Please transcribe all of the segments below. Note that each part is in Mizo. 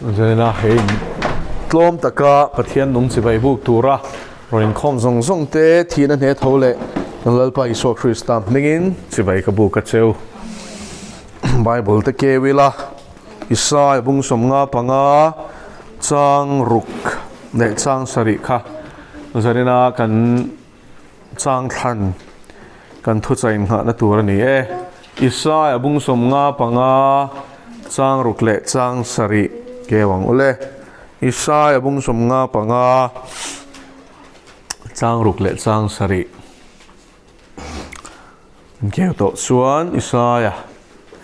Zena hei tlawm taka Pathian nung chibai buk tura rawn inkhawm zawng zawng te thihna hne tho leh kan Lalpa Isua Krista hmingin chibai ka buk a cheu. Bible te keu ila Isaiah bung 55 chang ruk leh chang sarih kha Zarina kan chang thlan kan thuchah innghahna tur a ni e. Isaiah bung 55 chang ruk leh chang sarih keu ang ule. Isaiah bung 55 chang ruk leh chang sarih keu tawh chuan Isaiah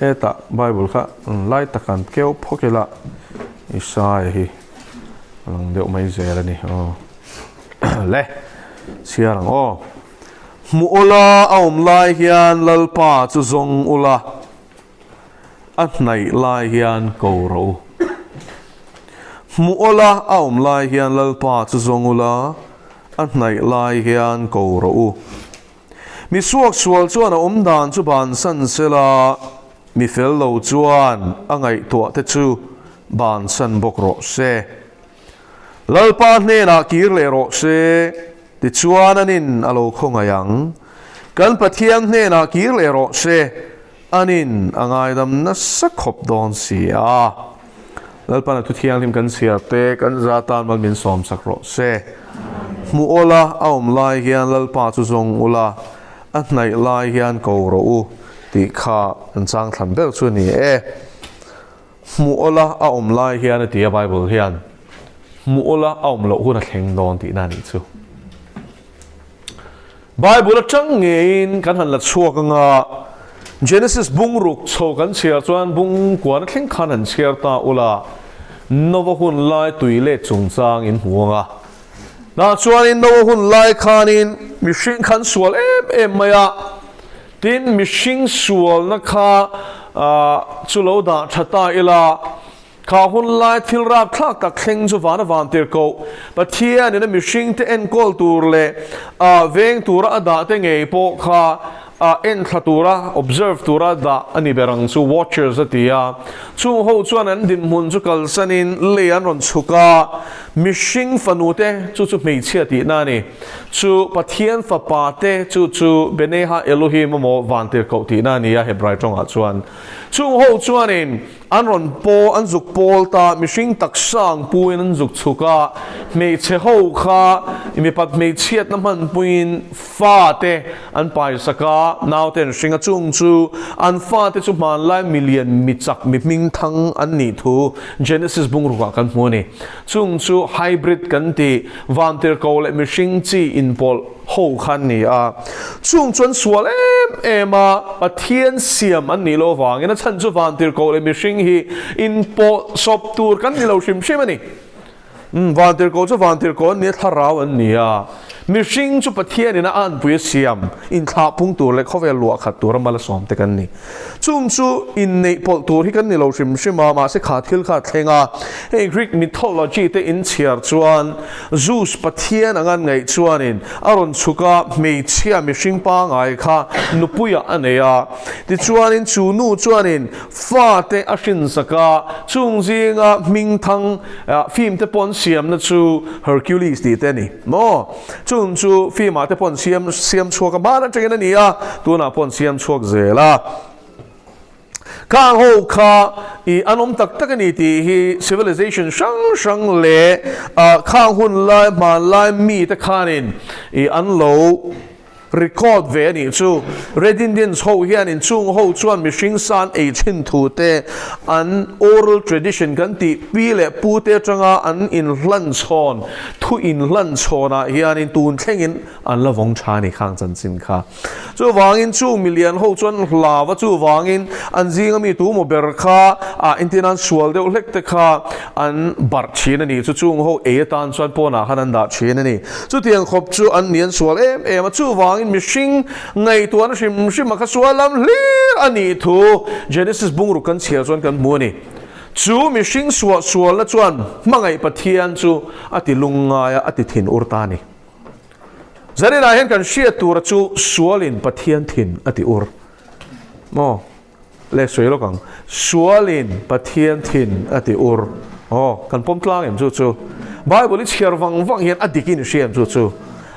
hetah Bible kha lai tak an keu phawk ila Isaiah hi a lang deuh mai zel a ni aw le chhiar ang aw. Hmu ula a awm lai hian Lalpa chu zawng ula, a hnaih lai hian ko rawh u. Hmu ula a awm lai hian Lalpa chu zawng ula, a hnaih lai hian ko rawh u. Mi suaksual chuan a awm dan chu bansan sela, mi fel lo chuan a ngaihtuah te chu bansan bawk rawh se. Lalpa hnenah kir leh rawh se, tichuan anin a lo khawngaih ang. Kan Pathian hnenah kir leh rawh se, anin a ngaidam nasa khawp dawn si a. Lalpan a thu thianghlim kan chhiar te, kan za tan mal min sawm sak rawh se. Hmu awla a awm lai hian Lalpa chu zawng ula, a hnaih lai hian ko rawh u, tih kha kan chang thlan ber chu a ni e. Hmuh awla a awm lai hian a ti a Bible hian hmuh awla a awm loh hun a thleng dawn tihna a nih chu. Bible atang ngeiin kan han la chhuak anga Genesis bungruk chho kan chhiar chuan bung kuan a thleng khan han chhiar ta ula Nova hun lai tui let chungchang in hmu anga nah chuanin Nova hun lai khanin mihring khan sual em em mai a. Tin, mihring sualna kha chu lo dah tha ta ila, kha hun lai thil rapthlak tak thleng chu van a van tir koh. Pathianin a mihringte enkawl tur leh veng tura a dah te ngei pawh kha enthla tura, observe tura dah a ni ber ang chu, watchers a ti a. Chung ho chuan an dinhmun chu kalsanin lei an rawn chhuk a, mihring fanute chu chu hmeichhia tihna a ni. Chu Pathian Fapa te chu chu Beneha Elohim emaw Vantirhkoh tihna a ni a Hebrai tawngah chuan. Chung ho chuanin an rawn pawl, an zuk pawl ta, mihring taksa ang puiin an zuk chhuk a, hmeichhe ho kha mipat hmeichhiatna hmanpuiin fa te an paisak a, naute an hring a, chung chu an fate chu hmanlai milian michak mi hmingthang an nih thu Genesis bungrukah kan hmu a ni. Chung chu hybrid kan ti, vantirhkoh leh mihring chi inpawlh ho kha an ni a. Chung chu an sual em em a, Pathian siam an nih loh avangin a chhan chu vantirhkoh leh mihring hi inpawlh sawp tur kan ni lo hrim hrim a ni. Umm, vantirhkoh chu vantirhkoh an ni a, thlarau an ni a. Mihring chu Pathianin a anpui a siam, inthlah pung tur leh khawvel luah khat tura mal a sawm te kan ni. Chung chu inneih pawlh tur hi kan ni lo hrim hrim a, mahse kha thil kha a thleng a. Hei Greek mythology te inchhiar chuan Zeus pathian anga an ngaih chuanin a rawn chhuk a, hmeichhia mihring pangai kha nupuiah a nei a. Tichuanin chu nu chuanin fate a hrinsak a, chung zinga hmingthang film te pawh an siamna chu Hercules tih te a ni maw? Chung chu film ah te pawh an siam siam chhuak a, hmaan atangin a ni a, tunah pawh an siam chhuak zel a. Khang ho kha i an awm tak tak a ni tih hi civilization hrang hrang leh khang hun lai hmanlai mite khanin i an lo Record ve a nih chu. Red Indians ho hian inchung ho chuan mihring san ei thin thu te, an oral tradition kan tih pi leh pu te atanga an inhlan chhawn, thu inhlan chhawnah hianin tun thlengin an la vawng tha a ni khang chanchin kha. Chuvangin chung milian ho chuan hlau a, chuvangin an zinga mi tu maw ber kha ah entir nan sual deuh hlek te kha an barh thin a ni chu, chung ho ei atan chuan pawnah khan an dah thin a ni. Chutiang khawp chu an ni an sual em em a, chuvangin mihring ngaihtuahna hrim hrim a kha sual lam hlir a nih thu Genesis bungruk kan chhiar chuan kan hmu a ni. Chu mihring suah sualna chuan hmangaih Pathian chu a ti lungngai a, a ti thin ur ta a ni. Zaninah hian kan hriat tura chu sualin Pathian thin a ti ur maw? Le sawi lawk ang. Sualin Pathian thin a ti ur. Aw, kan pawm tlang em chu chu? Bible i chhiar vang vang hian a dik in i hria em chu chu?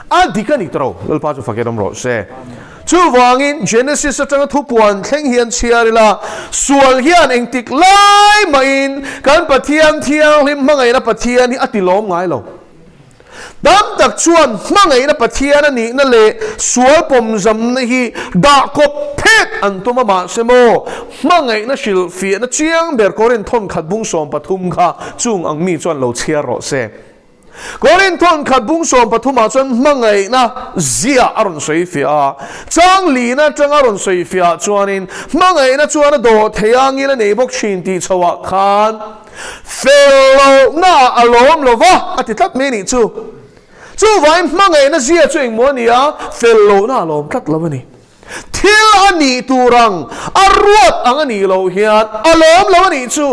A dik a ni tawh lo, Lalpa chu fakin awm rawh se. Chuvangin Genesis atanga thupuan thleng hian chhiar ila, sual hian engtik lai mahin kan Pathian thianghlim hmangaihna Pathian hi a ti lawm ngai lo. Tam tak chuan hmangaihna Pathian a nihna leh sual pawmzamna hi dah kawp phet an tum a, mahse maw hmangaihna hrilhfiahna chiang ber Korinth thawnkhat bung 13 kha chung ang mi chuan lo chhiar rawh se. Korinth thawnkhat bung 13 ah chuan hmangaihna zia a rawn sawifiah a, chang lihna atanga a rawn sawifiah ah chuanin hmangaihna chuan a dawh thei a ngil a nei bawk thin tih chho ah khan fel lohna ah a lawm lo va a ti tlat mai a nih chu. Chuvangin hmangaihna zia chu engmaw a ni a, fel lohna a lawm tlat lo a ni. Thil a nih tur ang, a ruat ang a nih loh hian a lawm lo a nih chu.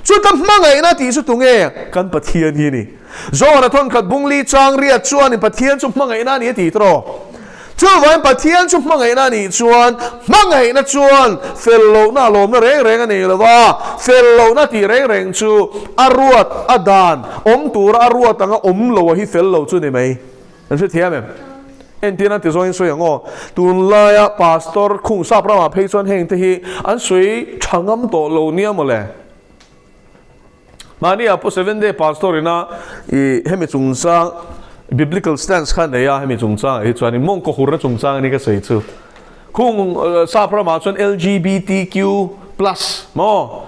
Chuta hmangaihna tih chu tunge? Kan Pathian hi a ni. Johana thawnkhat bungli chang riat chuanin Pathian chu hmangaihna a ni a ti tawh. Chuvangin Pathian chu hmangaihna a nih chuan hmangaihna chuan fel lohna a lawmna reng reng a nei lo va, fel lohna tih reng reng chu a ruat, a dan, awm tura a ruat anga awm lo a hi fel lo chu ni mai. An hrethiam em? Entirna ti zawngin sawi ang aw. Tunlaia Pastor khung sap ramah phei chuan heng te hi an sawi tha ngam tawh lo nia mawle. Mahni ah pawh Seventh Day Pastor ina i hemi chungchang Biblical stance kha nei a hemi chungchang ah hi chuan in mawngkaw hurna chungchang ani ka sawi chu. Khung sap ramah chuan LGBTQ plus maw?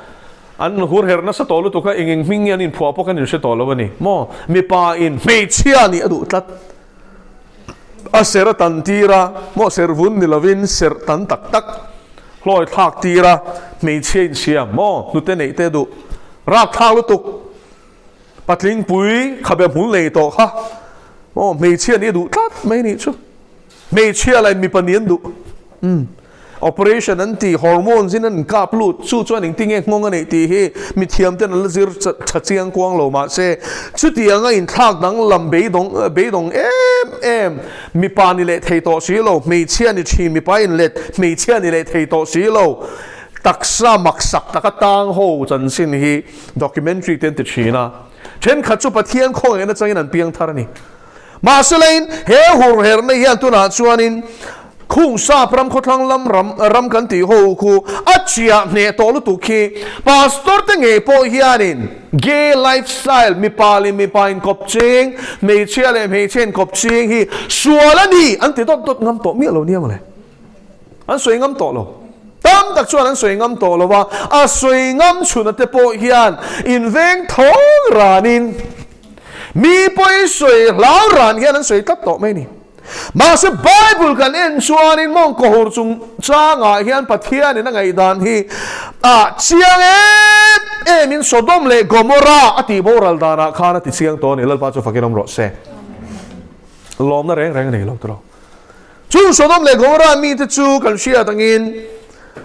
An hur herh nasa tawh lutuk a, eng eng hming nge an inphuah pawh kan inhre tawh lo a ni maw? Mipa in hmeichhia nih a duh tlat. A ser a tan tir a, maw ser vun ni lovin ser tan tak tak hlawi thlak tir a, hmeichhia insiam maw hnute neih te duh rak thlak lutuk. Patling pui khabe hmul nei tawh kha maw hmeichhia nih a duh tlat mai nih chu. Hmeichhia leh mipa nih an duh. Umm. Operation an tih, hormones in an inkap lut, chu chuan engtinge nghawng a neih tih hi mithiam ten an la zir tha chiang kuang lo mahse chutianga inthlak danglam beidawng beidawng em em mipa ni leh thei tawh si lo, hmeichhia ni thin mipa inlet hmeichhia ni leh thei tawh si lo, taksa maksak taka tang ho chanchin hi documentary te an ti thin a, thenkhat chu Pathian khawngaihna changin an piang thar a ni. Mahselain, he hurherhna hian tunah chuanin khung sap ram khawthlang lam ram ram kan tih ho khu a chiah hneh tawh lutuk khi pastor te ngei pawh hianin gay lifestyle mipa leh mipa inkawp ching, hmeichhia leh hmeichhia inkawp ching hi sual a ni an ti dawt dawt ngam tawh miah lo nia mawle. An sawi ngam tawh lo. Tam tak chuan an sawi ngam tawh lo a, a sawi ngam chhuna te pawh hian inveng thawng ranin mi pawi sawi hlau ran hian an sawi tlat tawh mai a ni. Mahse Bible kan en chuanin mawngkaw hur chung changah hian Pathianin a ngaihdan hi a chiang em emin Sodom leh Gomorrah a tih boral danah khan a ti chiang tawh a ni. Lalpa chu fakin awm rawh se. Lawmna reng reng a nei lo tawh lo. Chung Sodom leh Gomorrah mite chu kan hriat angin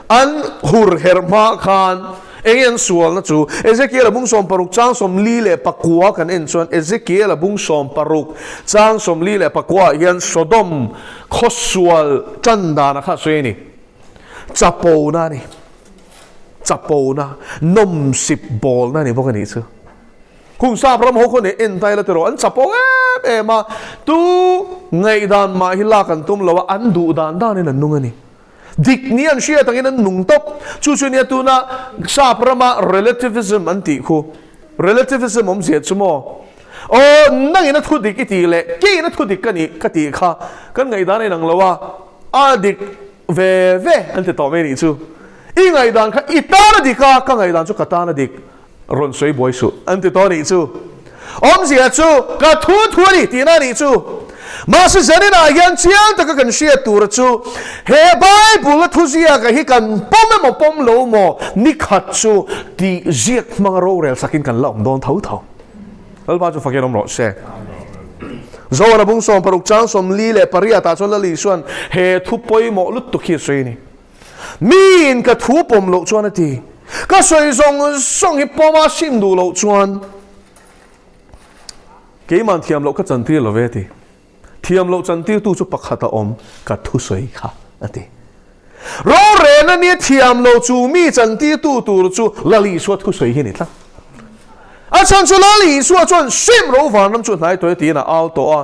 an hur herh hma khan enge an sualna chu Ezekiel-a bung 60 chang 44 kan en chuan Ezekiel-a bung 60 chang 44 ah hian Sodom khaw sual tan dana kha a sawi a ni. Chapona a ni. Chapona, nawmsip bawlna a ni bawk a nih chu. Kung sap ram ho khaw nih en tai la tiraw an chapo em em a, tu ngaihdan mah hi lak an tum lo a, an duh dan danin an nung a ni. Dik ni an hriat angin an nung tawp. Chu chu nia tuna sap rama relativism an tih khu. Relativism awmzia chu maw? Aw, nangin a thu dik i tih leh keiin a thu dik ka nih ka tih kha kan ngaihdan a inang lo a, a dik ve ve an ti tawh mai a nih chu. I ngaihdan kha i tan a dik a, ka ngaihdan chu ka tan a dik. Rawn sawi buai suh an ti tawh a nih chu. Awmzia chu ka thu thu a ni tihna a nih chu. Mahse zaninah hian chiang taka kan hriat tura chu he Bible-a thuziaka hi kan pawm emaw pawm lo maw ni khat chu tih ziak hmanga rorel sakin kan la awm dawn tho tho. Lalpa chu fakin awm rawh se. Zohana bung 60 chang 48 ah chuan Lali chuan he thu pawimawh lutuk hi a sawi a ni. Miin ka thu pawm loh chuan a ti. Ka sawi zawng zawng hi pawma sim duh loh chuan keiman thiam loh ka chantir lo ve a ti. Thiam loh chantirtu chu pakhat a awm, ka thusawi kha a ti. Rorelna nia thiam lo chu mi chantirtu tur chu Lal Isua thusawi hi a ni tlat. A chhan chu Lal Isua chuan sim ro vanram chu hnai tawh e tiin a au tawh a.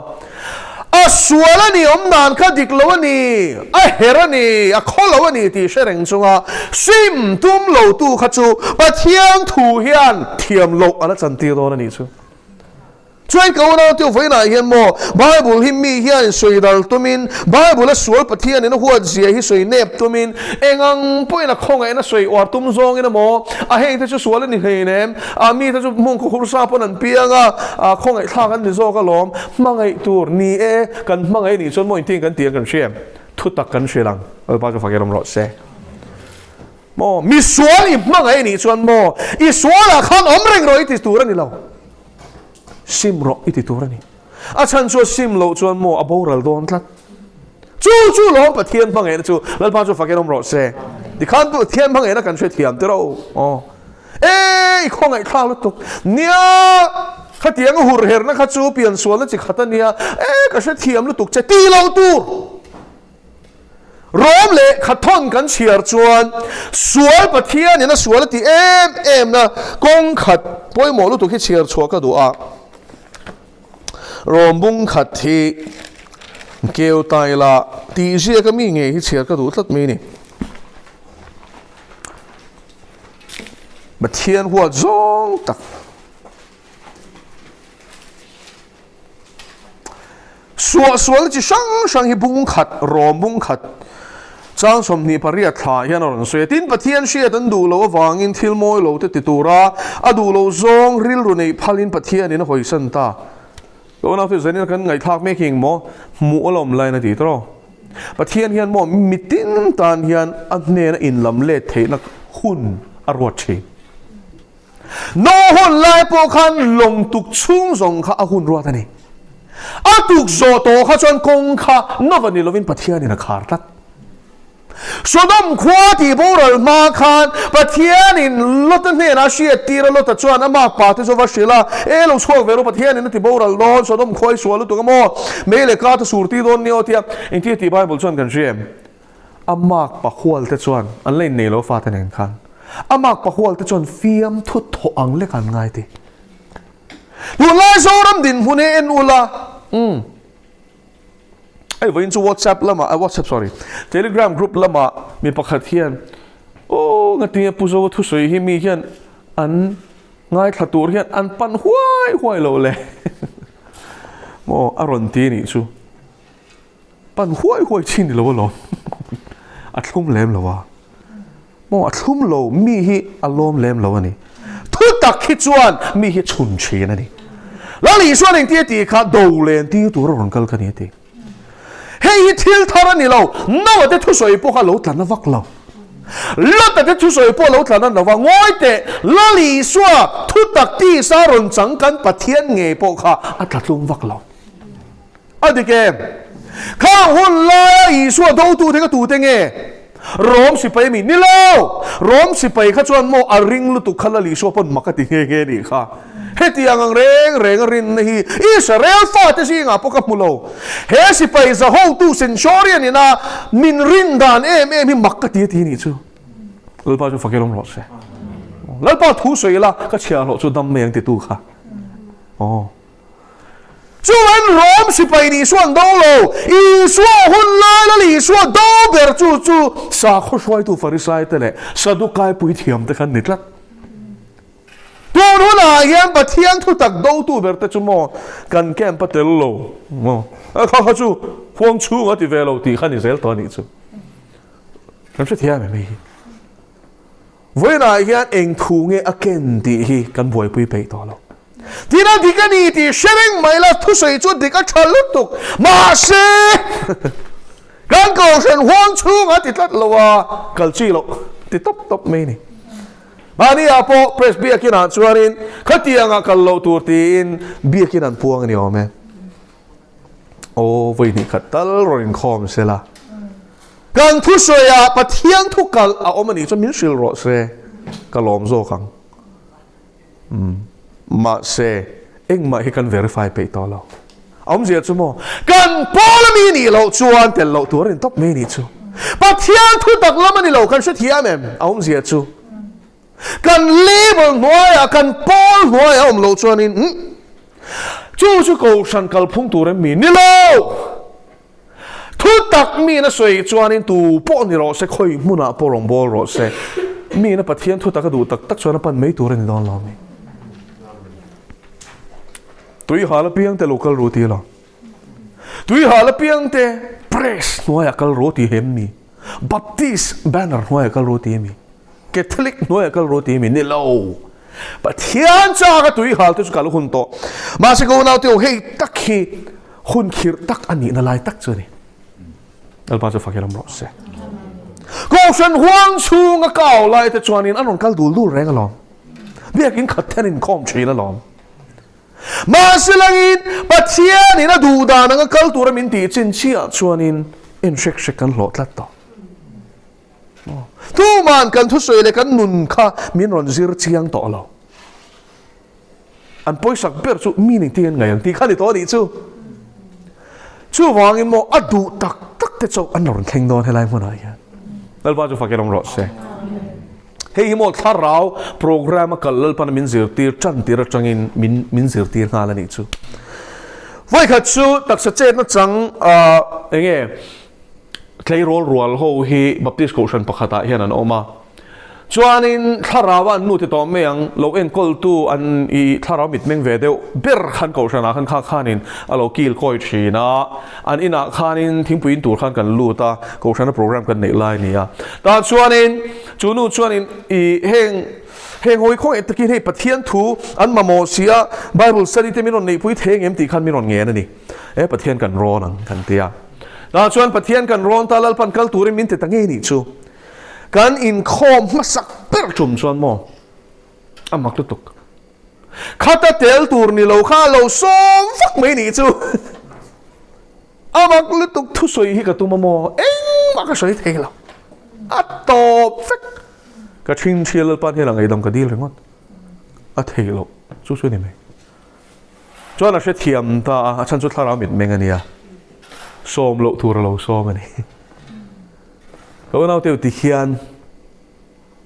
A sual a ni, awm dan kha dik lo a ni, a her a ni, a khaw lo a ni tih hre reng chunga sim tum lotu kha chu Pathian thu hian thiam loh a la chantir dawn a nih chu. Chuan ka unau te vawiinah hian maw Bible hi mi hian sawi dal tumin, Bible a sual Pathianin a huat zia hi sawi nep tumin, eng ang pawhin a khawngaihna sawi uar tum zawngin emaw, a heng te chu sual a ni hleinem, a mi te chu hmun khawhur sa pawn an piang a, a khawngaih thlak an ni zawk alawm, hmangaih tur ni e, kan hmangaih nih chuan maw engtin kan tih ang kan hria em? Thutak kan hrilh ang, Lalpa chu fak em rawh se. Maw, mi sual i hmangaih nih chuan maw, i sualah khan awm reng rawh i ti tur a ni lo. Sim rawh i ti tur a ni. A chhan chu a sim loh chuan maw a boral dawn tlat. Chu chu lawm Pathian hmangaihna chu Lalpa chu fakin awm rawh se. Tikhan Pathian hmangaihna kan hrethiam te ro. Aw. E i khawngaihthlak lutuk. Nia khatiang a hur herna kha chu piansualna chi khat a nia. E ka hrethiam lutuk che ti lo tur. Rom leh Khathawn kan chhiar chuan sual Pathianin a sual a ti em em na kawng khat pawimawh lutuk hi chhiar chhuah ka duh a. Rom bung khat hi keu tai la tih ziak a mi ngei hi chhiar ka duh tlat mai a ni. Pathian huat zawng tak. Suahsual chi hrang hrang hi bung khat, rawm bung khat, chang 28 thla hian a rawn sawi a. Tin, Pathian hriat an duh loh avangin thil mawi lo te ti tura a duh loh zawng rilru neih phalin Pathianin a hawisan ta. Ka unau chu zanin kan ngaihthlak mek hi engmaw hmuh a la awm lain a ti tawh. Pathian hian maw mitin tan hian a hnena inlam let theihna hun a ruat thin. Noah hun lai pawh khan lawng tuk chhung zawng kha a hun ruat a ni. A tuk zawh tawh kha chuan kawng kha Noah ni lovin Pathianin a khar tlat. Sodom khua tih boral hma khan Pathianin Lota hnenah a hriat tir a, Lota chuan a makpa te chu va hrilh a, E lo chhuak ve rawh, Pathianin a ti boral dawn, Sodom khua i sual lutuk a maw? Mei leh ka te sur tir dawn nia aw tia engtin tih Bible chuan kan hria em? A mak pahual te chuan an la innei lo fate nen khan a mak pahual te chuan fiam thu thawh ang lek an ngai ti. Tunlai Zoram dinhmun hi en ula umm hei vawiin chu WhatsApp lamah ah WhatsApp sorry Telegram group lamah mi pakhat hian aw ngatinge Pu Zoa thusawi hi mi hian an ngaithla tur hian an pan huai huai lo le maw a rawn ti nih chu. Pan huai huai chi ni lo alawm. A thlum lem lo a. Maw a thlum lo mi hi a lawm lem lo a ni. Thu tak hi chuan mi hi chhun thin a ni. Lal Isuan engtia tih kha do len tir tur a rawn kal ka ni a ti. Hei hi thil thar a ni lo. Noah te thusawi pawh kha lo tla na vak lo. Lota te thusawi pawh lo tla na lo va. Ngawi teh, Lal Isua thu tak tisa rawn chang kan Pathian ngei pawh kha a tla tlum vak lo. A dik em? Khang hun laia Isua dotute kha tute nge? Rom sipai mi? Ni lo! Rom sipai kha chuan maw a ring lutuk kha Lal Isua pawn mak a ti nghe nghe nih kha. Hetiang ang reng reng a rinna hi Israel fate zingah pawh ka hmu lo. He sipai zahotu centurion ina min rin dan em em hi mak ka ti a ti nih chu. Lalpa chu fakir awm rawh se. Lalpa thu sawi ila ka chhiahhlawh chu dam mai ang titu kha. Aw. Chuan Rom sipai nih Isua an do lo. Isua hun lai lal Isua do ber chu chu sakhaw hruaitu Farisai te leh Sadukai puithiam te khan ni tlat. Tun hunah hian Pathian thutak dotu ber te chu maw kan camp a tel lo maw kha kha chu huang chhung a ti ve lo tih kha ni zel tawh a nih chu. Kan hrethiam em hei hi? Vawiinah hian eng thu nge a ken tih hi kan buaipui peih tawh lo. Tin a dik a ni tih hre reng mai la, thusawi chu dik a tha lutuk. Mahse, kan kohhran huang chhungah ti tlat lo a, kal chi loh ti tawp tawp mai a ni. Mahniah pawh Press Biakinah chuanin khatiangah kal loh tur tiin Biakin an puang a ni awm e. Aw, vawi hnih khat tal rawn inkhawm se la. Kan thusawiah Pathian thu kalh a awm a nih chuan min hrilh rawh se, ka lawm zawk ang. Umm, mahse, engmah hi kan verify peih tawh lo. A awmzia chu maw, kan pawl a mi nih loh chuan tel loh tur a ni tawp mai a nih chu. Pathian thu tak lam a ni lo, kan hrethiam em? A awmzia chu. Kan label hnuaiah, kan pawl hnuaiah a awm loh chuanin, chu chu kohhran kalphung tur em mi? Ni lo! Thu tak miin a sawi chuanin tu pawh ni rawh se, khawi hmunah pawh rawn bawl rawh se, miin a Pathian thu tak a duh tak tak chuan a pan mai tur a ni dawn lo mi. Tui hal apiang te lo kal ru ti lo. Tui hal apiang te press hnuaiah kal ru ti hem mi. Baptist banner hnuaiah kal ru ti mi. Catholic hnuaiah kal ru ti mi ni lo. Pathian chak a tui hal te chu kal hun tawh. Mahse ka unau te ho hei tak hi hun khirh tak a nihna lai tak chu a ni. Lalpa chu fak i ram rawh se. Kohhran huang chhunga kau lai te chuanin an rawn kal dul dul reng alawm. Biakin khat then inkhawm thin alawm. Mahse langin Pathianin a duh dan anga kal tura min tih chin chiah chuanin en hrek hrek kan hlawh tlat tawh. Tuman kan thusawi leh kan nun kha min rawn zir chiang tawh lo. An pawisak ber chu mi ning tiin ngaih ang tih kha ni tawh a nih chu. Chuvangin maw a duh tak tak te chauh an rawn thleng dawn helai hmunah hian. Lalpa chu fakin awm rawh se. Hei hi maw thlarau program a kal Lalpana min zirtir tan tir atangin min min zirtir nghal a nih chu. Vawikhat chu taksa chetna chang enge Tleirawl rual ho hi Baptist Kohhran pakhatah hian an awm a. Chuanin thlarau an nu ti tawh mai ang, lo enkawltu an i thlarau mitmeng ve deuh ber khan Kohhranah khan kha khanin a lo kil kawi thin a. An inah khanin thingpui in tur khan kan lut a, Kohhrana program kan neih lai a ni a. Tah chuanin chu nu chuanin i heng heng hawi khawngaih takin hei Pathian thu an mamawh si a, Bible study te min rawn neihpui thei ang em tih khan min rawn ngen a ni. E Pathian kan rawn ang kan ti a. Tah chuan Pathian kan rawn ta Lalpan kal turin min ti ta ngei nih chu. Kan inkhawm hmasak ber tum chuan maw a mak lutuk. Khata tel tur ni lo kha lo sawm vak mai nih chu. A mak lutuk thusawi hi ka tum a maw engmah ka sawi thei lo. A tawp vek. Ka thin thial Lalpan hian a ngaihdam ka dil ringawt. A thei loh chu chu ni mai. Chuan a hrethiam ta a, a chhan chu thlarau mitmeng a nia. Sawm loh tur a lo sawm a ni. Ka unaute u ti hian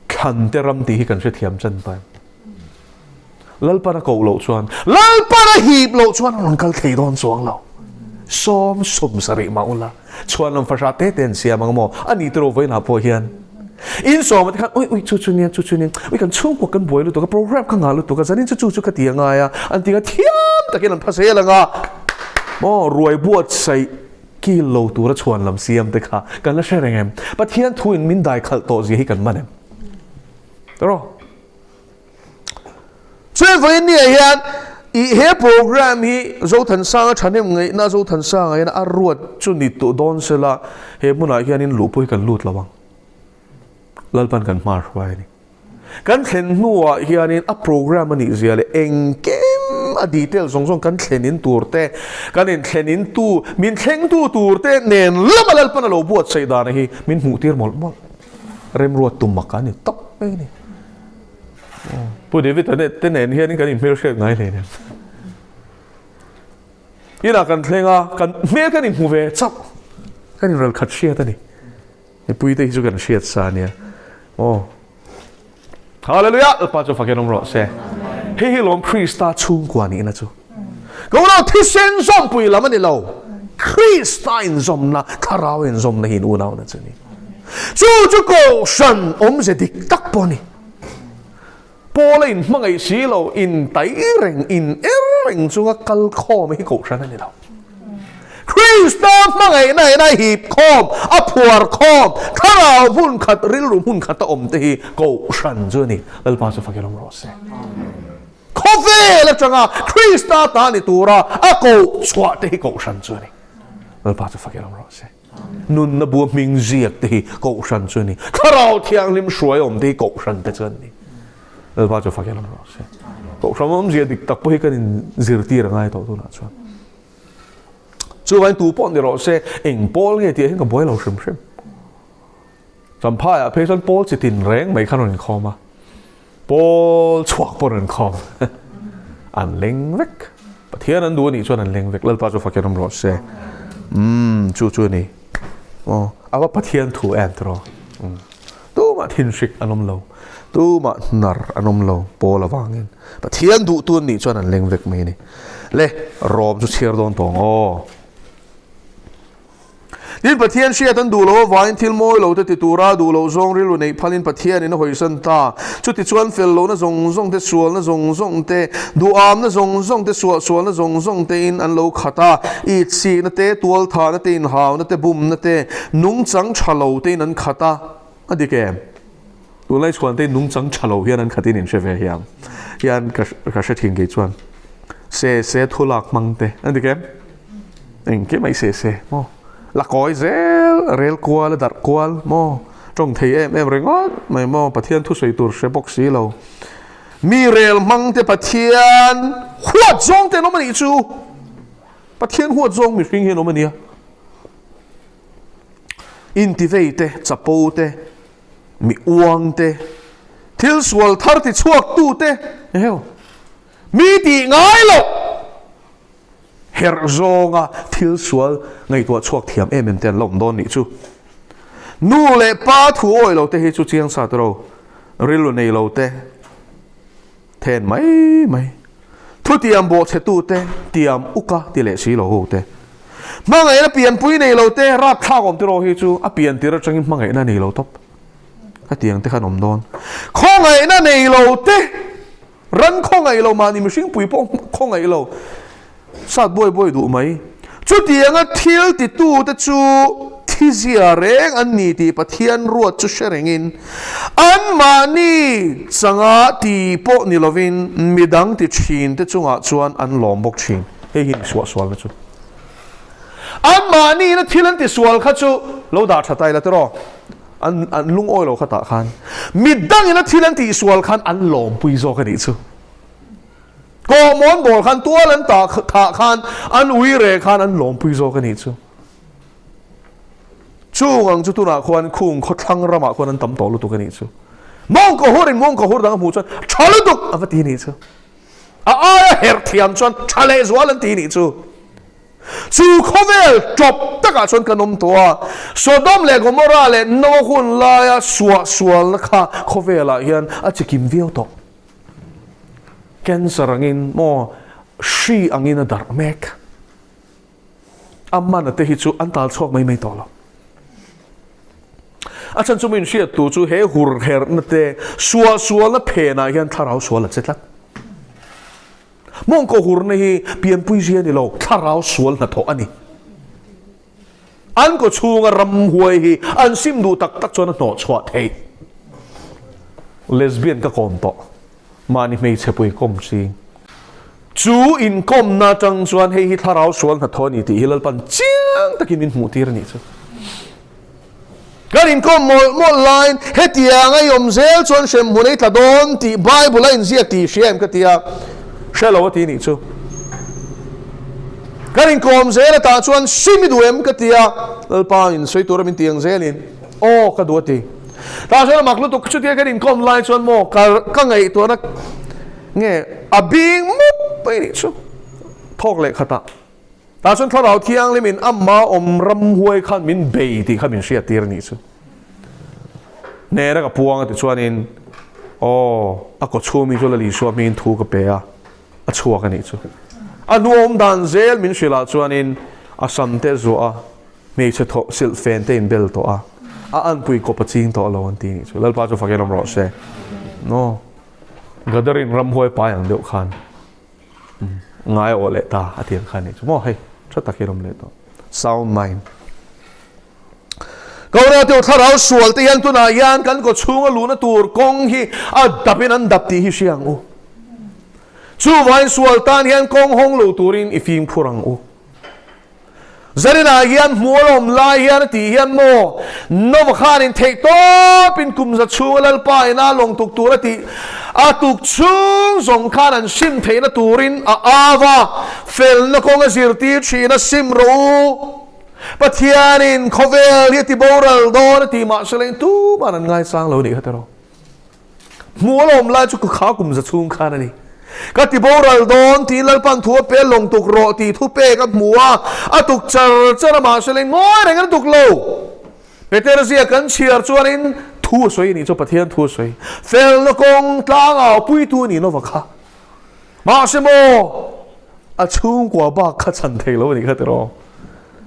thlan te ram tih hi kan hrethiam chan ta em? Lalpan a koh loh chuan, Lalpan a hip loh chuan a rawn kal thei dawn chuang lo. Sawm sawm sarih mah ula, chhuan lam fahrah te te an siam ang maw? A ni tiraw vawiinah pawh hian. In sawma te khan ui ui chu chu nia chu chu nia ui kan chhungkua kan buai lutuk a program ka ngah lutuk a zanin chu chu chu ka ti a ngai a an ti a thiam takin an pha zel ang a maw ruai buatsaih kil lo tura chhuan lam siam te kha kan la hre reng em Pathian thu in min dai khalh tawh zia hi kan man em tawh Chuan vawiin ni ah hian i he program hi Zothansanga thahnem ngaihna Zothansanga hian a ruat chu ni tawh dawn sela he hmunah hianin luh pawh hi kan lut lo ang. Lalpan kan hma hruai a ni. Kan thlen hnuah hianin a program a nih zia leh engkim a detail zawng zawng kan thlen in tur te, kan inthlen in tu, min thlengtu tur te nen lama Lalpan a lo buatsaih dan hi min hmuh tir mawlh mawlh. Remruat tum mak a ni tawp mai a ni. Pu David a te nen hianin kan inhmelhriat ngai hle nen. Inah kan thleng a, kan hmel kan inhmu ve chauh. Kan inral khat hriat a ni. Mipui te hi chu kan hriat sa a nia. Aw. Hallelujah! Lalpa chu fakin awm rawh se. Hei hi lawm Krista chhungkua nihna chu. Ka unau thisen zawmpui lam a ni lo. Krista inzawmna, thlarau inzawmna hi in unauna chu a ni. Chu chu kohhran awmze dik tak pawh a ni. Paula inhmangaih si lo, intai reng, in er reng chunga kal khawm hi kohhran a ni lo. Krista hmangaihna hian a hip khawm, a phuar khawm, thlarau hmun khat, rilru hmun khata awm te hi kohhran chu a ni. Lalpa chu fakin awm rawh se. Khawvel atanga Krista ta ni tura a koh chhuah te hi kohhran chu a ni. Lalpa chu fakin awm rawh se. Nunna bua hming ziak te hi kohhran chu a ni. Thlarau Thianghlim hruai awm te hi kohhran te chu an ni. Lalpa chu fakin awm rawh se. Kohhran awmzia dik tak pawh hi kan inzirtir a ngai tawh tunah chuan. Chuvangin tu pawh ni rawh se, eng pawl nge tih ah hian ka buai lo hrim hrim. Champhaiah phei chuan pawl chi tin reng mai khan rawn inkhawm a, pawl chhuak pawh rawn inkhawm an leng vek. Pathian an duh a nih chuan an leng vek. Lalpa chu fakin awm rawh se. Umm chu chu a ni. Aw, a va Pathian thu em tiraw? Umm. Tumah thinhrik an awm lo. Tumah hnar an awm lo Paul avangin. Pathian duhtu an nih chuan an leng vek mai a ni. Le, Rom chu chhiar dawn tawh ang aw. Tin, Pathian hriat an duh loh avangin thil mawi lo te ti tura duh loh zawng rilru neih phalin Pathianin a hawisan ta. Chutichuan fel lohna zawng zawng te, sualna zawng zawng te, duhamna zawng zawng te, suahsualna zawng zawng tein an lo khat a, itchihna te, tualthahna te, inhauna te, bumna te, nungchang tha lo tein an khat a. A dik em? Tunlai chhuan te nungchang tha lo hian an khatin in hre ve hiang hian ka ka hre thin kei chuan se se thu lak hmang te a dik em? Engkim mai se se maw la kawi zel rel kual a darh kual maw tawng thei em em ringawt mai maw Pathian thusawi tur hre bawk si lo mi rel hmang te Pathian huat zawng te an awm a nih chu Pathian huat zawng mihring hi an awm a nia intivei te chapo te mi uang te thil sual thar ti chhuak tu te heo mi tih ngai loh Herh zawnga thil sual ngaihtuah chhuak thiam em em te an la awm dawn nih chu. Nu leh pa thu awi lo te hi chu chiang sa tawh rilru nei lo te then mai mai. Thutiam bawhchhe tu te tiam uka ti leh si lo ho te. Hmangaihna pianpui nei lo te rapthlak awm tiraw hi chu a pian tir atangin hmangaihna nei lo tawp. Hetiang te khan awm dawn. Khawngaihna nei lo te. Ran khawngaih lo mahni mihring pui pawh khawngaih lo sat buai buai duh mai. Chutianga thil titute chu thizia reng an ni tih Pathian ruat chu hre rengin anmahni changa ti pawh ni lovin midang ti thinte chungah chuan an lawm bawk thin. Hei hi ni suahsualna chu. Anmahniina thil an tisual kha chu lo dah tha ta ila tiraw? An an lungawi lo khatah khan midangin a thil an tihsual khan an lawmpui zawk a nih chu. Kawhmawn bawl khan tual an tah thah khan an ui reh khan an lawmpui zawk a nih chu. Chung ang chu tunah khuan khung khawthlang ramah khuan an tam tawh lutuk a nih chu. Mawngkaw hurin mawngkaw hur dang a hmuh chuan tha lutuk a va ti a nih chu. A aia herh thiam chuan tha lehzual an ti a nih chu. Chu khawvel tawp takah chuan kan awm tawh a, Sodom leh Gomorrah leh Noah hun laia suahsualna kha khawvelah hian a chikim viau tawh. Cancer angin maw hri angin a darh mek. A mana te hi chu an tal chhuak mai mai tawh lo. A chhan chu min hriat tu chu he hur herhna te suahsualna phenah hian thlarau sual a che tlat. Mawngkaw hurna hi pianpui zia ni lo, thlarau sual hnathawh a ni. An kaw chhunga ramhuai hi an sim duh tak tak chuan a hnawh chhuah theih. Lesbian ka kawm tawh, mahni hmeichhe pui kawm ching. Chu inkawmna atang chuan hei hi thlarau sual hnathawh a ni tih hi Lalpan chiang takin min hmuhtir a nih chu. Kan inkawm mawlh mawlh laiin hetiang a i awm zel chuan hremhmun a i tla dawn tih Bible a inziak tih i hria em ka ti a, hre lo a ti nih chu. Kan inkawm zel atah chuan sim i duh em ka ti a, Lalpa in sawi tura min ti ang zelin aw ka duh a ti. Tah chuan a mak lutuk chutia kan inkawm lai chuan maw ka ka ngaihtuahna nge a bing mup mai nih chu thawk leh khatah. Tah chuan Thlarau Thianghlimin amah awm ramhuai khan min bei tih kha min hriattir a nih chu. Hnena ka puang a ti chuanin, Aw, a kaw chhumi chu Lal Isua hmingin thu ka pe a, a chhuak a nih chu. A hnuawm dan zel min hrilh ah chuanin a sam te zuah a, hmeichhe thawh silh fen te in bel tawh a, a anpui kawp a ching tawh lo an ti nih chu. Lalpa chu fakin awm rawh se. Aw, Gadarin ramhuai pai ang deuh khan. Ngai awh leh ta a ti ang kha nih chu maw hei tha tak hian awm leh tawh sound mind Kora teu thlarau sual te hian tunah hian kan kaw chhunga luhna tur kawng hi a dap in an dap tih hi hria ang u. Chuvain sual tan hian kawng hawng lo turin i fimkhur ang u. Zarinah hian hmual awm lai hian a tih hian maw Nova khanin theih tawpin kum za chhunga Lalpa ina lawng tuk tur a tih a tuk chhung zawng khan an sim theihna turin a au a, felna kawng a zirtir thin a sim rawh u. Pathianin khawvel hi a ti boral dawn a tih mahse leng tuman an ngaisang lo nih kha tiraw. Hmuh a lawm lai chu ka kha kum za chhung khan a ni. Ka ti boral dawn tiin Lalpan thu a pe lawng tuk rawh tih thu pek a hmu a, a tuk char char a mahse lei ngawi reng a tuk lo. Peter zia kan chhiar chuanin. Thu a sawi a nih chu Pathian thu a sawi. Felna kawng tlangau puitu a nih Nova kha. Mahse maw, a chhungkua bak kha chhan thei lo a nih kha tiraw.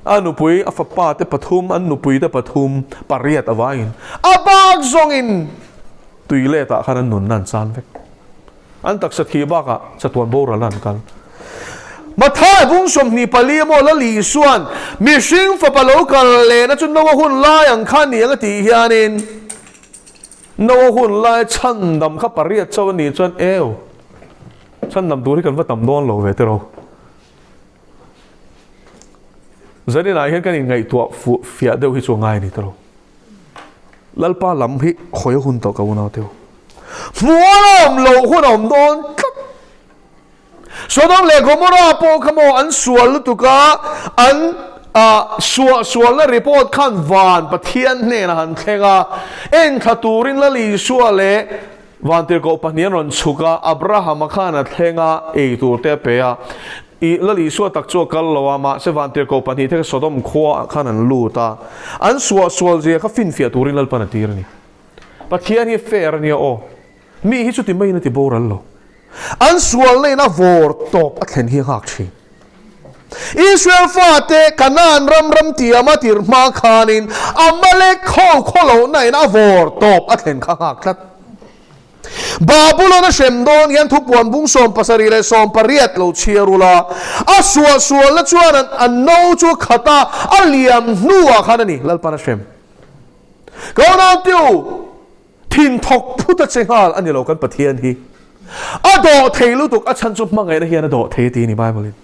A nupui, a fapa te pathum, an nupui te pathum, pariat a vaiin a bak zawngin tui letah khan an nunna an chan vek. An taksa thih bakah chatuan boral an kal. Mathai bung 24 emaw Lal Isua'n mihring fapa lo kal lehna chu Noa hun lai ang kha ni ang a tih hianin Noa hun lai chhandam kha pariat chauh a nih chuan eu chhandam tur hi kan va tam dawn lo ve tiraw. Zaninah hian kan inngaihtuah fuh fiah deuh hi chu a ngai a ni tiraw. Lalpa lam hi khawi a hun tawh ka unau teu. Hmual a awm loh hun a awm dawn tlat. Sodom leh Gomorrah pawh kha maw an sual lutuk a, an suah sualna report khan van Pathian hnenah han thleng a, enthla turin Lal Isua leh Vantirhkoh pahnih an rawn chhuk a, Abrahama khan a thleng a, ei tur te a pe a. I Lal Isua tak chu a kal lo a, mahse Vantirhkoh pahnih te kha Sodom khua ah khan an lut a. An suah sual zia kha finfiah turin Lalpan a tir a ni. Pathian hi fair a nia aw. Mi hi chuti maiin a ti boral lo. An sualna in a vawr tawp a thlen hi a nghak thin. Israel fate Kanaan ram ram tiama tir hma khanin Amalek ho khawlohna in a vawr tawp a thlen kha nghak tlat. Babulon a hrem dawn hian thupuan bung 78 leh 80 lo chhiar ula, a suahsualna chuan a no chu a khat a, a liam hnuah khan a ni, Lalpan a hrem. Ka unautiu, thin thawk phut a che nghal a ni lo kan Pathian hi. A dawh thei lutuk, a chhan chu hmangaihna hian a dawh thei a ti a ni Bible in.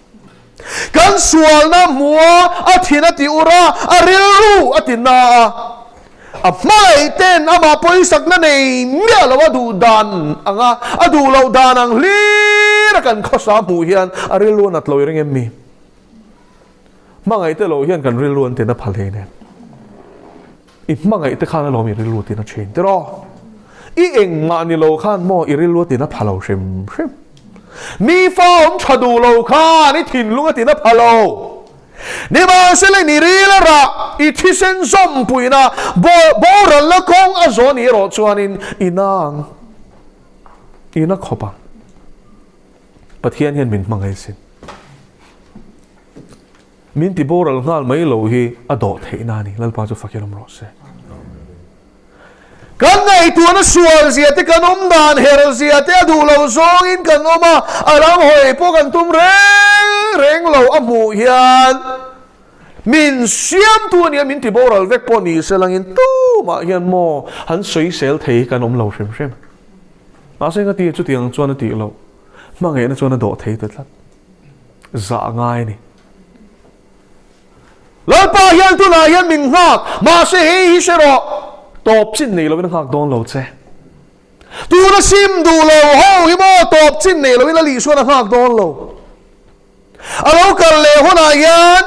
Kan sualna hmua a thin a ti ur a, a rilru a ti na a. A hmangaih ten amah pawisakna nei miah lo a duh dan ang a, a duh loh dan ang hlir a kan khawsa hmuh hian a rilru a nat lo i ring em mi? Hmangaih te lo hian kan rilru an ti na phal hlei nen. I hmangaih te khan alawm i rilru tina thin tiraw? I engmah ni lo khan maw i rilru a tina pha lo hrim hrim. Mi fa awm tha duh lo khan i thinlung a tina pha lo. Nimahsela i ril a rah, i thisen zawmpuina boralna kawng a zawn ni erawh chuanin i na ang, i na khawp ang. Pathian hian min hmangaih sin. Min ti boral nghal mai lo hi a dawh theihna a ni. Lalpa chu fakin awm rawh se. Kan ngaihtuahna sual zia te, kan awm dan her zia te a duh lo zawngin kan awm a, a ram hawi pawh kan tum reng reng lo a hmuh hian min siamtu a nia, min ti boral vek pawh ni se langin tumah hian maw han sawisel thei hi kan awm lo hrim hrim. Mahse engati chutiang chuan a tih loh, hmangaihna chuan a dawh thei ta tlat. Zah ngai a ni. Lalpa hian tunah hian min nghak, mahse hei hi hre rawh, tawp chin nei lovin a nghak dawn lo che. Tuna sim duh lo ho hi maw tawp chin nei lovin a lihsuan a nghak dawn lo. A lo kal leh hunah hian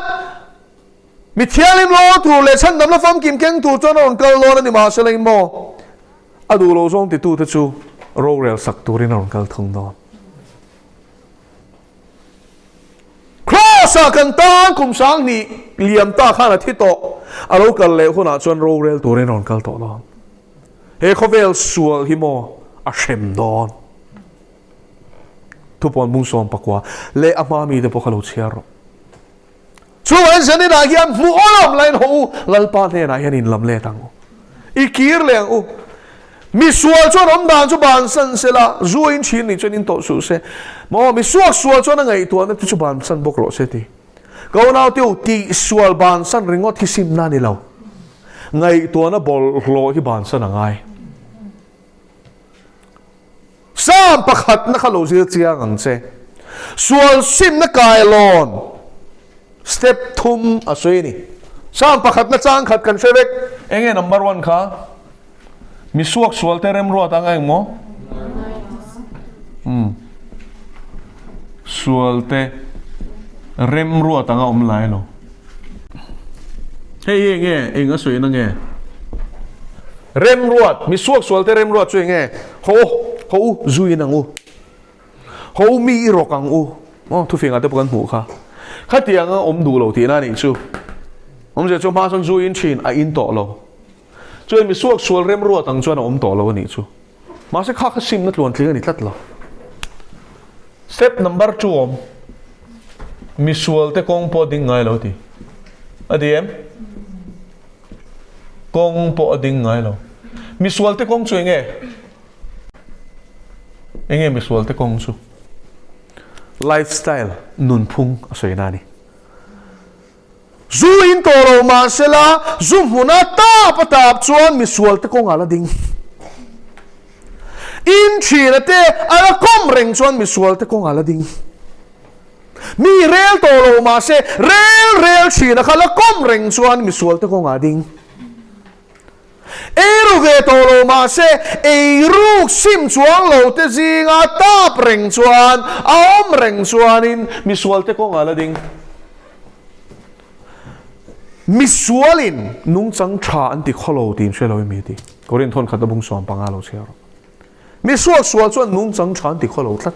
mi thianghlim law tur leh chhandamna famkim keng tur chuan a rawn kal dawn a ni, mahse leng maw a duh lo zawng titute chu rorel sak turin a rawn kal thung dawn. Kraws-ah kan tan kum 2000 liam ta khan a thi tawh. A lo kal leh hunah chuan rorel turin a rawn kal tawh dawn. He khawvel sual hi maw a hrem dawn. Thupuan bung 19 leh a hma mite pawh kha lo chhiar rawh. Chuvangin zaninah hian hmuh awlawm lain haw u, Lalpa hnenah hian inlam let ang u. I kir leh ang u. Misual chuan awm dan chu bansan se la, zu a in thin nih chuan in tawh suh se. Maw, misuak sual chuan a ngaihtuahna te chu bansan bawk rawh se ti. Ka unau te u, tihsual bansan ringawt hi simna a ni lo. Ngaihtuahna bawlhhlawh hi bansan a ngai. Psalm pakhatna kha lo zir chiang ang che. Sual simna kailawn step thum a sawi a ni. Psalm pakhatna chang khat kan hre vek. Enge number one kha? Mi suak sual te remruat ang eng maw? Umm. Sual te remruat ang a awm lai lo. Hei hi enge? Eng a sawina nge? Remruat, mi suaksual te remruat chu enge? Haw u, haw u, zu in ang u. Haw u, mi i rawk ang u. Aw, thufingah te pawh kan hmuh kha. Khatianga awm duh lo tihna a nih chu. Awmzia chu hma chuan zu in thin a in tawh lo. Chuan mi suak sual remruat ang chuan a awm tawh lo a nih chu. Mahse kha kha simna tluan tling a ni tlat lo. Step number chu awm. Misual te kawng pawh a ding ngai lo ti. A ti em? Kawng pawh a ding ngai lo. Misual te kawng chu enge? Enge misual te kawng chu? Lifestyle, nunphung a sawi na a ni. Zu in tawh lo mah sela, zu hmuna tap a tap chuan misual te kawngah la ding. In thina te a la kawm reng chuan misual te kawngah la ding. Mi rel tawh lo mah se, rel rel thina kha la kawm reng chuan misual te kawngah ding. Eiru ve tawh lo mah se, eiruk sim chuang lo te zinga tap reng chuan, a awm reng chuanin misual te kawngah la ding. Misualin nungchang tha an ti khaw lo tiin hre lo i mi ti. Korinth hawn khat a bung 15 lo chhiar rawh. Misuak sual chuan nungchang tha an ti khaw lo tlat.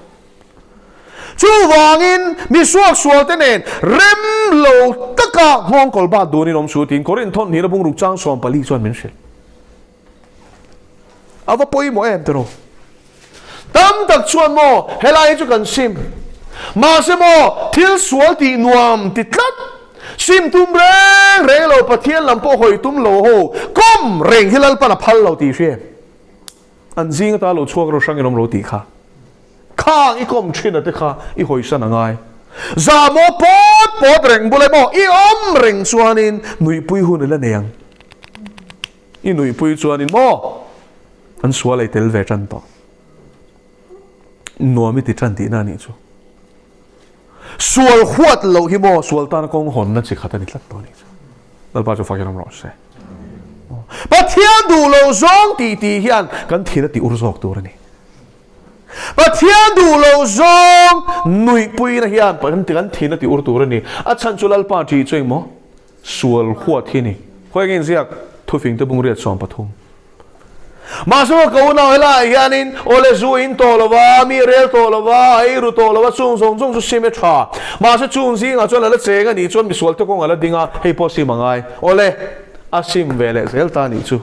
Chuvangin misuak sualte nen rem lo taka nghawngkawl bat dunin awm su tiin Korinth hawn hnihna bungruk chang 14 chuan min hrilh. A va pawimawh em tiraw? Tam tak chuan maw helai hi chu kan sim. Mahse maw thil sual tih nuam ti tlat, sim tum reng reng lo, Pathian lam pawh hawi tum lo ho kawm reng hi Lalpan a phal lo tih hria em? An zing ata lo chhuak ro hrangin awm ro tih kha. Khang i kawm thin a te kha i hawisan a ngai. Za maw pawt pawt reng bul emaw i awm reng chuanin nuihpui hun i la nei ang. I nuihpui chuanin maw an sual ei tel ve tan tawh. Nuam i ti tan tihna a nih chu. Sual huat loh hi maw sual tana kawng hawnna chi khat a ni tlat tawh a nih chu. Lalpa chu fakin awm rawh se. Pathian duh lo zawng tih tih hian kan thin a ti ur zawk tur a ni. Pathian duh lo zawng nuihpuina hian kan thin a ti ur tur a ni. A chhan chu Lalpa ṭih chu engmaw? Sual huat hi ni. Khawi nge inziak thufing te bungriat 13. Mahse maw ka unau helaiah hianin awle zu in tawh lo va, mi rel tawh lo va, a eiru tawh lo va, chung zawng zawng chu sim e tha. Mahse chung zingah chuan a la cheng a nih chuan misual te kawng a la ding a, hei pawh sim a ngai. Awle, a sim ve leh zel ta nih chu.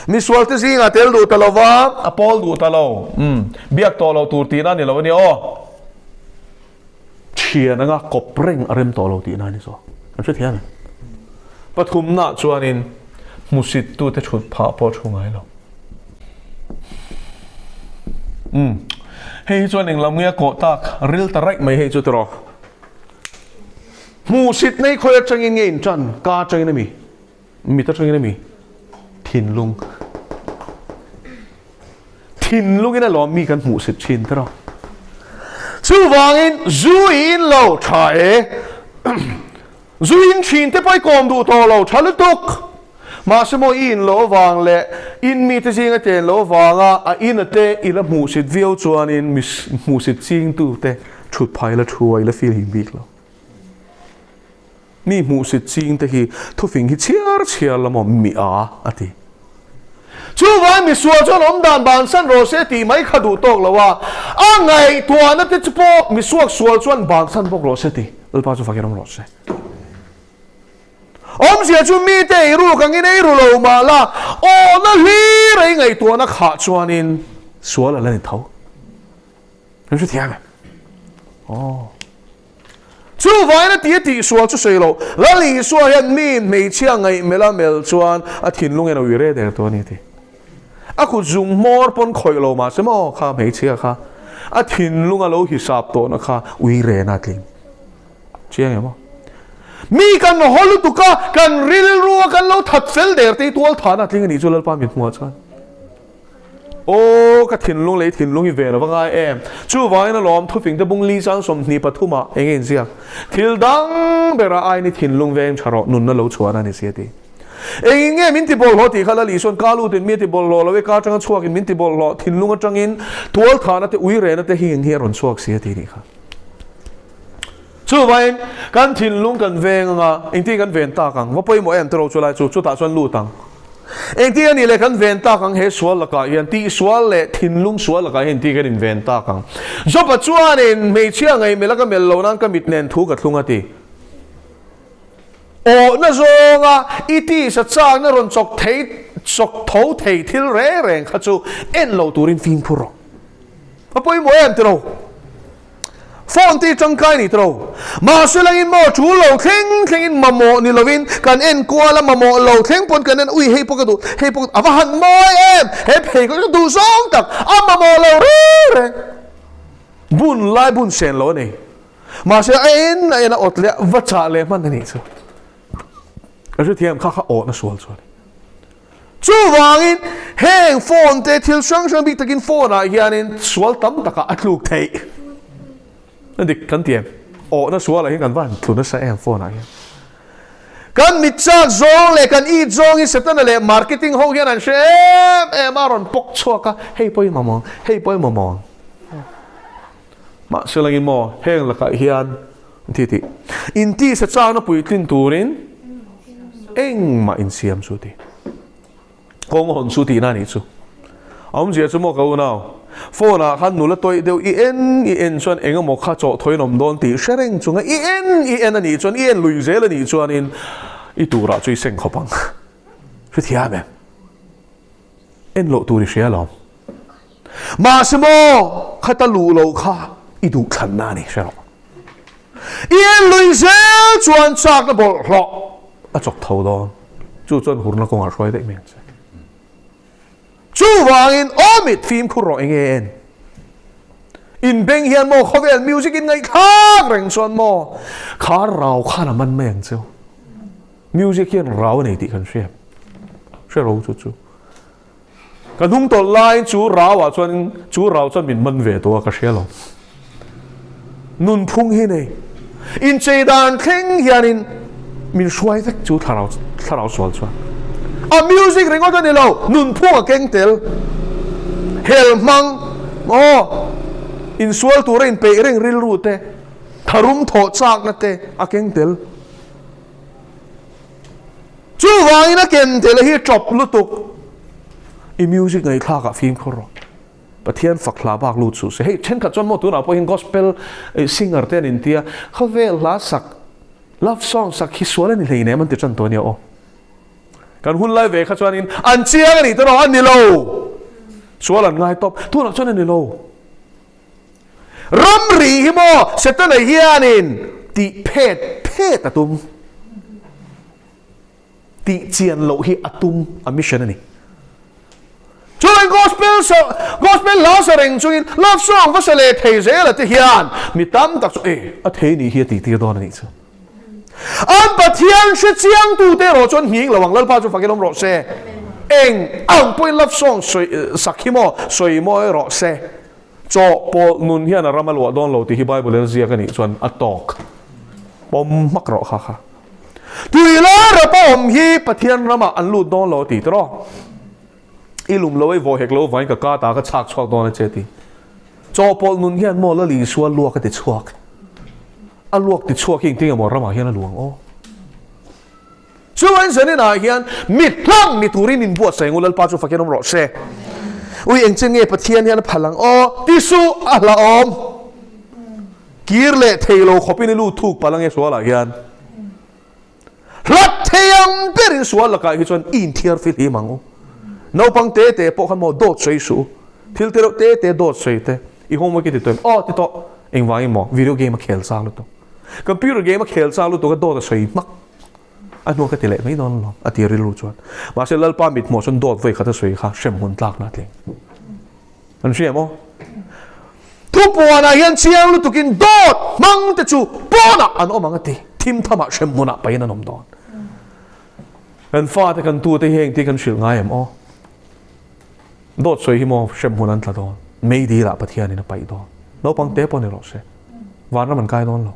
Misual te zingah tel duh ta lo va, a pawl duh ta lo. Umm, biak tawh lo tur tihna a ni lo a nia aw. Thian anga kawp reng a rem tawh lo tihna a ni zawk. Kan hrethiam em? Pathumnaah chuanin hmusittute thut phah pawh a thu ngai lo. Umm, hei hi chuan englam nge a kawh tak ril ta raih mai hei chu tiraw. Hmuhsit nei khawi atangin nge intan? Ka atangin a mi? Mit atangin a mi? Thinlung. Thinlungin a lawm mi kan hmuh sit thin tiraw. Chuvangin zu i in lo tha e. Zu in thin te pawh i kawm duh tawh lo tha lutuk. Mahse maw i in loh avang leh in mite zinga chen loh avanga a in a te i la hmuh sit viau chuanin mi hmuh sit chingtu te thut phai la thu a i la feel him bik lo. Mi hmuhsit ching te hi thufing hi chhiar chhiar la maw mi a a ti. Chuvai misual chuan awm dan bansan rawh se tih mai kha duh tawk lo a, a ngaihtuahna te chu pawh misuak sual chuan bansan bawk rawh se ti. Lalpa chu fakin awm rawh se. Awmzia chu mite eiruk angin eiru lo mah la, awhna hlir ei ngaihtuahna khah chuanin sual a la ni tho. Kan hrethiam em? Aw. Chuvain a ti a tihsual chu sawi lo. Lal Isua hian mi hmeichhia ngaihmelh a melh chuan a thinlung hian a ui re der tawh a ni a ti. A kut zung hmawr pawn khawih lo mahse maw kha hmeichhia kha a thinlung a lo hisap tawhna kha ui rena a tling. Chiang em aw? Mi kan haw lutuk a, kan rilru a kan lo that fel der te hi tual thahna a tling a nih chu Lalpa mit hmuh ah chuan. Aw, ka thinlung leh i thinlung i ven a va ngai em? Chuvangin alawm thufing te bung li chang 23 ah eng nge inziak? Thil dang berah aiin i thinlung veng tha rawh, nunna lo chhuahna a ni si a ti. Engin nge min ti bawlhhlawh tih kha Lal Isua'n ka lutin mi a ti bawlhhlawh lo e, ka atanga chhuakin min ti bawlhhlawh, thinlung atangin tualthahna te, uirehna te hi eng hi a rawn chhuak si a ti nih kha. Chuvangin kan thinlung kan veng anga engtin kan ven tak ang? Va pawimawh em tiraw chulai chu, chutah chuan lut ang. Engtin a nih leh kan ven tak ang he sual lakah hian tihsual leh thinlung sual lakah hian engtin kan inven tak ang? Job-a chuanin hmeichhia ngaihmelh a ka melh lo nan ka mit nen thu ka thlung a ti. Awhna zawnga i tisa chakna rawn chawk thei chawk tho thei thil reng reng kha chu en lo turin fimkhur rawh. A pawimawh em tiro? Phone te hi tangkai ni tiro? Mahse langin maw tul lo thleng thlengin mamawh ni lovin kan en kual a, mamawh lo thleng pawn kan en ui hei pawh ka duh, hei pawh a va han mawi em, he phei ka duh zawng tak a mamawh lo reng reng. Bun lai bun sen lo a ni. Mahse a en a en a awt leh a va chah leh hman a nih chu. Ka hrethiam kha kha awhna sual chu a ni. Chuvangin heng phone te thil hrang hrang bik takin phone ah hianin sual tam takah a tluk theih. A dik kan ti em? Awhna sualah hian kan va han tlu nasa em phone ah hian. Kan mit chak zawng leh kan it zawng hi Setana leh marketing ho hian an hre em em a, rawn pawk chhuak a, hei pawh i mamawh ang, hei pawh i mamawh ang. Mahse langin maw heng lakah hian Thi tih. Intisa chakna puitlin turin engmah insiam chu ti. Kawng hawn chu tihna anih chu. A awmzia chu maw ka unau, phone ah khan nula tawih deuh i en i en chuan eng emaw kha chawh thawiin awm dawn tih hre reng chunga i en i en anih chuan i en lui zel anih chuanin i turah chu i seng khawp ang. Hrethiam em? En loh tur i hria alawm. Mahse maw, khata luh loh kha i duh thlanna a ni hre rawh. I en lui zel chuan chakna bawlhhlawh a chawk tho dawn. Chu chuan hurna kawngah hruai daih mai ang che. Chuvangin aw mit fimkhur rawh enge en. In beng hian maw khawvel music in ngaihthlak reng chuan maw kha rau khan a man mai ang cheu. Music hian rau a nei tih kan hria. Hre ro chu chu. Ka hnung tawlh laiin chu rauah chuan chu rau chuan min man ve tawh a ka hria lo. Nunphung hi nei. Inchei dan thleng hianin min hruai vek chu thlarau thlarau sual chuan. A music ringawt a ni lo, nunphung a keng tel. Hel hmang aw insual tura inpeih reng rilru te, tharum thawh chakna te a keng tel. Chuvangin a ken tel hi tawp lutuk. I music ngaihthlak ah fimkhur rawh. Pathian fak hla bak lut suh se. Hei thenkhat chuan maw tunah pawh hian gospel singer te an intia, khawvel hla sak, love song sak hi sual a ni hleinem an ti tan tawh ania aw. Kan hun lai ve kha chuanin an chiang a nih tawh a ni lo. Sual an ngai tawp. Tunah chuan a ni lo. Ramri hi maw Setana hianin tih phet phet a tum, tih chian loh hi a tum, a mission a ni. Chuan gospel sa, gospel hla sa reng chungin love song va sa leh thei zel a te hian mi tam tak chu e a thei nih hi a tih tir dawn a nih chu. An Pathian hre chiang tute erawh chuan nghing lo ang, Lalpa chu fakin awm rawh se. Eng ang pawhin love song sawi sak hi maw sawi mawi rawh se. Chaw pawlh nun hian a ram a luah dawn lo tih hi Bible in a ziak a nih chuan a tawk pawm hmak rawh kha kha. Tui lai rap a awm hi Pathian ramah an lut dawn lo a ti tawh. I lum lo ei vawi hek lo vain ka ka ta ka chhak chhuak dawn a che ti. Chaw pawlh nun hian maw Lal Isua luak a ti chhuak. A luak ti chhuak hi engtin nge maw ramah hian a luang aw. Chuan zaninah hian mi hlang ni turin inbuatsaih ngu Lalpa chu fakin awm rawh se. Ui engchen nge Pathian hian a phal ang aw ti suh a hlauhawm. Kir leh thei lo khawpin i lut thuk palh ange sualah hian. Hlat thei ang berin sual lakah hi chuan i inthiar fihlim ang u. Naupang te te pawh khan maw dawt sawi suh u. Thil te reuh te te dawt sawi te i homework i ti tawh em? Aw ti tawh. Engvangin maw video game a khel chang lutuk. Computer game a khel chang lutuk a dawt a sawi hmak. A hnuah ka ti leh mai dawn alawm a ti rilru chuan. Mahse Lalpa mithmuh chuan dawt vawi khat a sawi kha hremhmun tlakna a tling. An hria maw? Thupuanah hian chiang lutukin dawt hmang te chu pawnah an awm ang a ti. Thim thamah hremhmunah pahin an awm dawn. Kan fate kan tute hi heng te kan hrilh ngai em aw? Dawt sawi hi maw hremhmun an tla dawn. Meidilah Pathianin a paih dawn. Naupang te pawh ni rawh se. Vanram an kai dawn lo.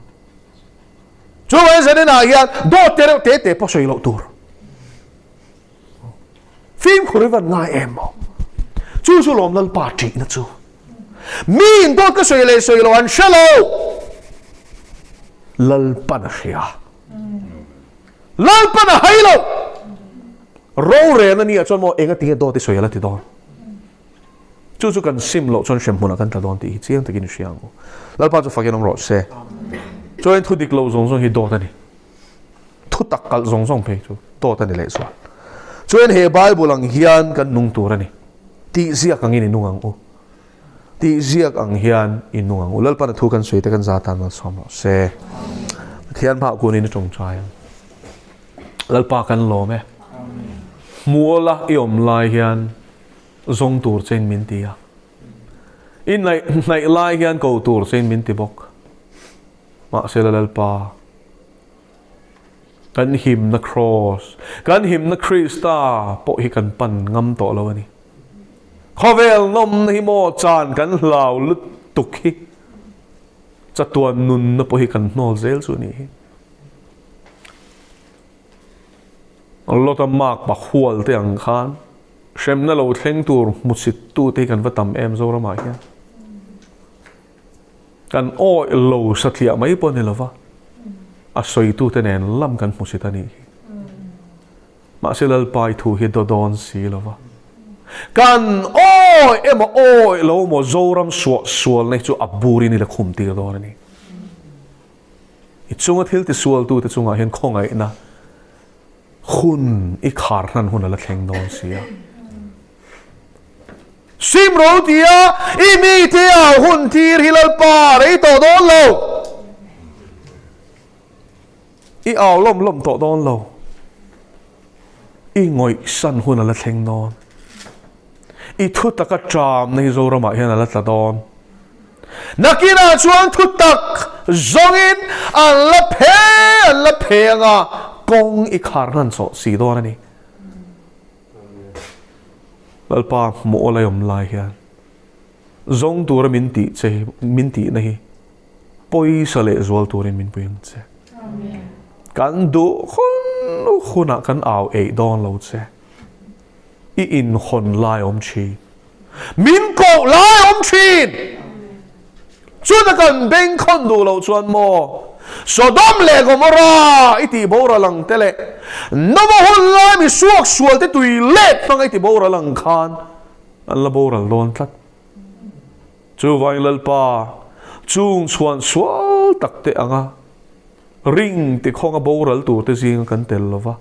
Chuvangin zaninah hian dawt te reuh te te pawh sawi loh tur. Fimkhur i van ngai em maw? Chu chu lawm Lalpa ṭihna chu. Mi in dawt ka sawi leh sawi lo an hre lo. Lalpan a hria. Lalpan a hai lo. Rorel a nia chuan maw enga tinge dawt i sawi a la ti dawn. Chu chu kan sim loh chuan hremhmunah kan tla dawn tih hi chiang takin i hria ang u. Lalpa chu fakin awm rawh se. Chuan thu dik lo zawng zawng hi dawt a ni. Thu tak kalh zawng zawng phei chu dawt a ni leh zual. Chuan he Bible ang hian kan nung tur a ni. Tih ziak angin i nung ang u. Tih ziak ang hian i nung ang u. Lalpan a thu kan sawi te kan za tan malsawm rawh se. Pathian hmah kunin i tawngtai ang. Lalpa kan lawm e. Hmuala i awm lai hian zawng tur chein min ti a. I hnaih hnaih lai hian ko tur chein min ti bawk. Mahse la Lalpa, kan himna Kraws, kan himna Krista pawh hi kan pan ngam tawh lo a ni. Khawvel nawmna hi maw chan kan hlau lutuk hi chatuan nunna pawh hi kan hnawl zel chu a nih hi. Lota mark pa hual te ang khan hremna lo thleng tur hmusit tute hi kan va tam em Zoramah hian. Kan awih lo satliah mai pawh ni lova, a sawitute nen lam kan hmusit a nih hi. Mahse Lalpa i thu hi daw dawn si lova. Kan awih emaw awih lo maw Zoram suah sualna hi chu a burin i la khum tir dawn a ni. I chunga thil tisualtute chungah hian khawngaihna hun i khar hnan hun a la thleng dawn si a. Sim ro tia i mite ah hun tir hi Lalpa rei tawh dawn lo. I au lawm lawm tawh dawn lo. I ngawihsan hun a la thleng dawn. I thu taka ṭamna hi Zoramah hian a la tla dawn. Nakinah chuan thu tak zawngin an la phe an la phe anga kawng i khar hnan chawh si dawn a ni. Lalpa hmuh awl a awm lai hian zawng tura min tih che hi min tihna hi pawisa leh zual turin min pui ang che. Kan duh hun hunah kan au eih dawn lo che. I inhawn lai awm thin. Min koh lai awm thin. Chuta kan bengkhawn duh loh chuan maw Sodom leh Gomorrah i tih boral ang te leh Nova hun lai mi suak sual te tui let hmanga i ti boral ang khan an la boral dawn tlat. Chuvangin Lalpa chung chhuan sual tak te anga ring ti khawnga boral tur te zinga kan tel lova.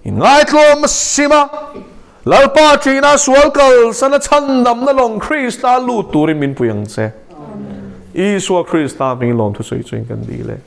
Inngaitluam a sim a, Lalpa ṭihna sual kalsan a chhandamna lawng Krista lut turin min pui ang che. Isua Krista hming lawmthu sawi chuin kan dil e.